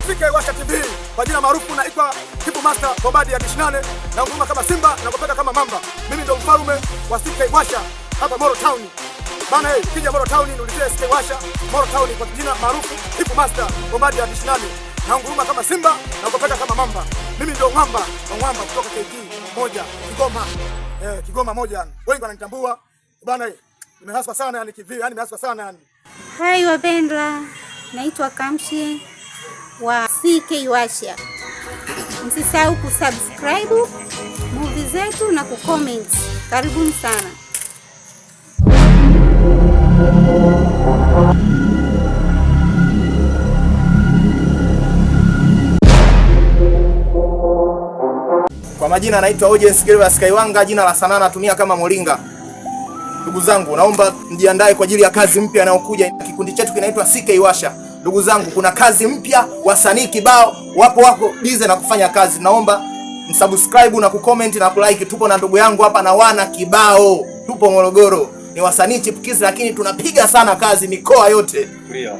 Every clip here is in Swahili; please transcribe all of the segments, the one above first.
CK Washa TV kwa jina maarufu naitwa Kipu Master Bombadi ya 28 na nguruma kama simba na kupeka kama mamba. Mimi ndo mfalme wa CK Washa hapa Moro Town. Bana, hey, kija Moro Town niulizie CK Washa Moro Town kwa jina maarufu Kipu Master Bombadi ya 28 na nguruma kama simba na kupeka kama mamba. Mimi ndio mwamba wa mwamba kutoka KG moja Kigoma. Kigoma moja. Wengi wananitambua. Bana, hey, nimehaswa sana yani kivi, yani nimehaswa sana yani. Hai wapendwa, naitwa Kamshi wa CK Washa. Msisahau kusubscribe movie zetu na kucomment. Karibuni sana. Kwa majina naitwa Ojes Gervas Kaiwanga, jina la sanaa natumia kama Moringa. Ndugu zangu, naomba mjiandae kwa ajili ya kazi mpya inayokuja. Kikundi chetu kinaitwa CK Washa. Ndugu zangu, kuna kazi mpya, wasanii kibao wapo, wako busy na kufanya kazi. Naomba msubscribe na kucomment na kulike. Tupo na ndugu yangu hapa na wana kibao, tupo Morogoro, ni wasanii chipukizi, lakini tunapiga sana kazi mikoa yote. Ndio.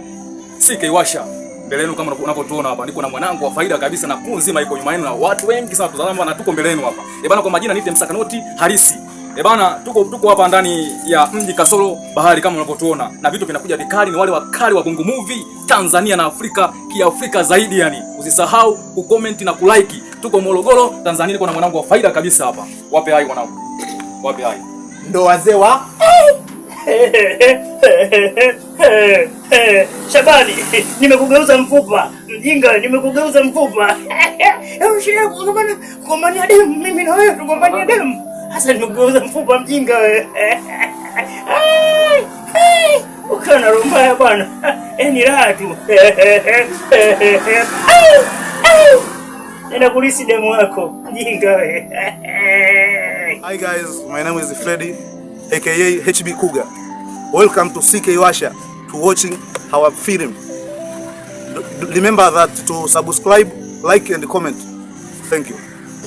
CK Washa mbele yenu kama unavyotuona hapa, niko na mwanangu wa faida kabisa na kuu nzima iko nyuma yenu na watu wengi sana tuzalama na tuko mbele yenu hapa. Eh bana, kwa majina niite Msakanoti halisi. Eh bana, tuko hapa ndani ya mji kasoro bahari kama unavyotuona, na vitu vinakuja vikali, ni wale wakali wa Bongo Movie Tanzania na Afrika kiafrika zaidi yani. Usisahau kucomment na kulike. Tuko Morogoro, Tanzania, niko na mwanangu wa faida kabisa hapa. Wape hai mwanangu. Wape hai. Ndo wazee wa Shabani, nimekugeuza mfupa. Mjinga, nimekugeuza mfupa. Shida kugombana, kugombania demu, mimi na wewe tugombania demu. Sasa nimekugeuza mfupa mjinga wewe. Ukiwa na roho mbaya bwana. Ni raha tu. Nenda kulisi demu wako, mjinga wewe. Hi guys, my name is Freddy aka HB Kuga. Welcome to CK Washa to watching our film. Remember that to subscribe, like and comment. Thank you.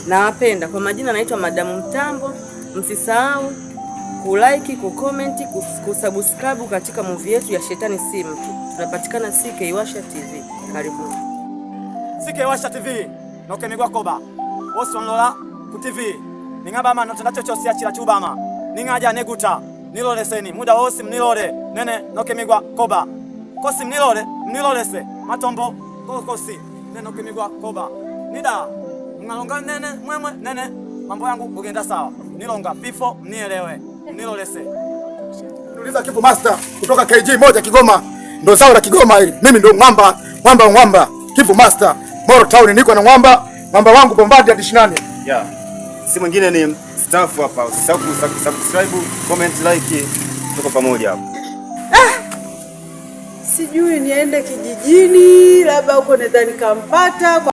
Nawapenda. Kwa majina naitwa Madamu Mtambo. Msisahau kulike, kucomment, kusubscribe katika movie yetu ya Shetani Si Mtu. Tunapatikana CK Washa TV. Karibuni. CK Washa TV nokemigwa koba wosonlola ku TV ning'abama notenda chochosi achila chubama ning'aja neguta niloleseni muda wosi mnilole nene nokemigwa koba kosi mnilole mnilolese matombo kokosi nene nokemigwa koba nida mng'alonga nene mwemwe nene mambo yangu kugenda sawa nilonga fifo mnielewe mnilolese. Niuliza Kipu Master kutoka KG moja Kigoma, ndo zao la Kigoma hili. Mimi ndo mwamba mwamba mwamba Kipu Master Moro Town, niko na mwamba mwamba wangu Bombadi hadi 28. Yeah. Si mwingine ni staff hapa. Usisahau kusubscribe, comment, like. Tuko pamoja hapo. Sijui niende kijijini, labda huko naweza nikampata.